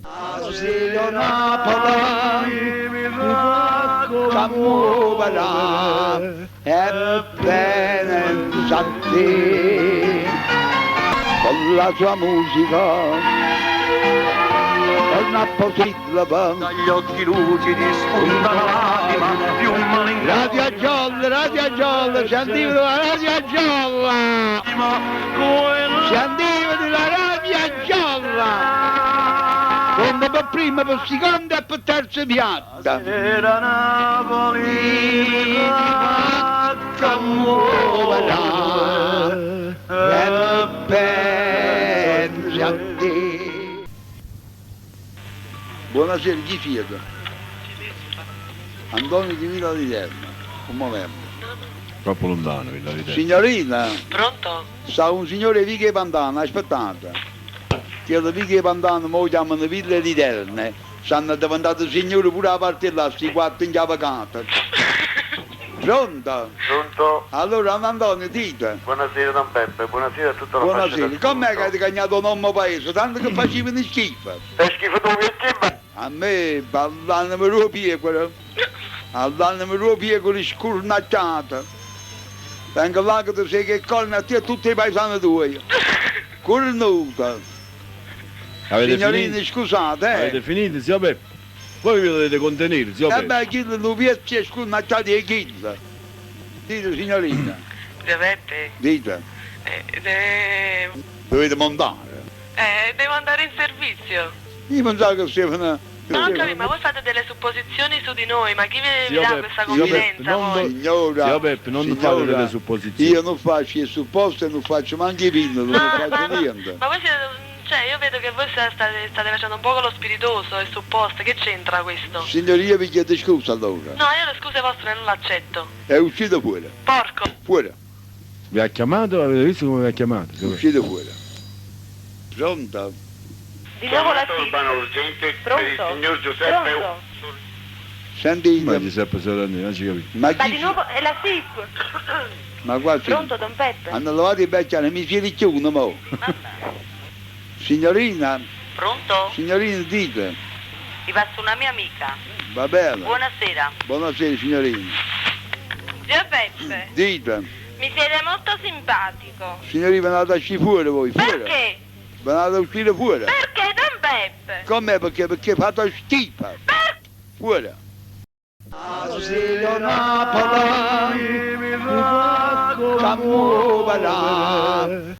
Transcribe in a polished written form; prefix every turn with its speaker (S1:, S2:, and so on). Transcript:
S1: Sera Napoli c'ammuovera e pensa a te con la sua musica torna a Posillipo
S2: Dagli occhi lucidi spunta la lacrima più malinconica.
S1: Radio Gialla, Radio Gialla, sentivano la Radio Gialla!
S2: Quella
S1: Sentivano la Radio Gialla! Come per prima, per seconda e per terza piatta.
S2: sera Napoli mi fa
S1: Muovera
S2: commuovere
S1: e pensa a te. Buonasera, chi siete? Antonio di Villa di Terno, un momento.
S3: Troppo lontano, Villa di Terno.
S1: Signorina,
S4: Pronto?
S1: sta un signore Vico 'e Pantano, aspettate. Chillo Vico 'e Pantano mo 'o chiammano Villa di Terne. Stanno diventate signori pure 'a parte 'e là, sti quatte 'nchiavecate. Pronto?
S5: Pronto?
S1: Allora, don Antonio, dite.
S5: Buonasera Don Peppe, buonasera a tutta la fascia
S1: Buonasera, comm'è che
S5: d'ascolto.
S1: avete cagnato 'o nomme 'o paese? Tanto che facevano schifo.
S5: È schifo tu che
S1: A me, all'anema d' 'o piecoro, all'anema d' 'o piecoro scurnacchiato. Vengo là che ti sego 'e corna a te e a tutt' 'e paisane tuoje. Curnuto!
S3: Avete
S1: Signorina,
S3: finito?
S1: scusate, eh.
S3: Avete finito, zio Peppe? Voi vi dovete contenere, zio
S1: Eh
S3: Peppe.
S1: beh, chillo nu piezzo 'e scurnacchiato 'e chillo. Dite, signorina,
S4: Zio Peppe?
S1: dite,
S4: Eh, de-
S1: dovete montare.
S4: devo andare in servizio.
S1: Io pensavo che stevano...
S4: No, ho capito, ma voi fate delle supposizioni su di noi, ma chi vi, vi
S3: Zio
S4: dà
S3: Peppe,
S4: questa
S3: zio Peppe,
S4: confidenza
S3: non
S4: voi?
S1: Signora,
S3: Zio Peppe, non
S1: signora,
S3: fate delle supposizioni.
S1: Io non faccio il supposto e non faccio manco i pillole,
S4: No,
S1: non faccio
S4: ma,
S1: niente.
S4: ma voi siete, cioè io vedo che voi state, state facendo un po' lo spiritoso e supposto, che c'entra questo?
S1: Signora, io vi chiedo scusa allora.
S4: No, io le scuse vostre non le accetto.
S1: È uscito fuori,
S4: Porco.
S1: fuori,
S3: Vi ha chiamato? Avete visto come vi ha chiamato? zio Peppe?
S1: uscito fuori. Pronto?
S6: Di nuovo la
S5: Chiamata
S6: SIP.
S5: urbana urgente per il
S6: Pronto?
S5: signor Giuseppe
S6: Pronto?
S1: Sentite,
S3: Ma Giuseppe Sorrentino, non ci capisco.
S1: ma
S6: Ma
S1: chi
S6: di nuovo è la SIP.
S1: Ma guarda,
S6: Pronto, Don Peppe?
S1: hanno lavato i vecchi, mi si richiudono mo. Signorina,
S7: Pronto?
S1: signorina dite,
S7: Vi passo una mia amica.
S1: va bene.
S7: Buonasera.
S1: Buonasera signorina.
S6: Zio Peppe,
S1: Dite,
S6: mi siete molto simpatico.
S1: signorina venate a uscire fuori voi, fuori.
S6: Perché?
S1: Venate a uscire fuori.
S6: Perché Don Peppe?
S1: Com'è perché? Perché fate schifo. Fuori. Sera Napoli,
S2: mi fa
S1: c'ammuovera.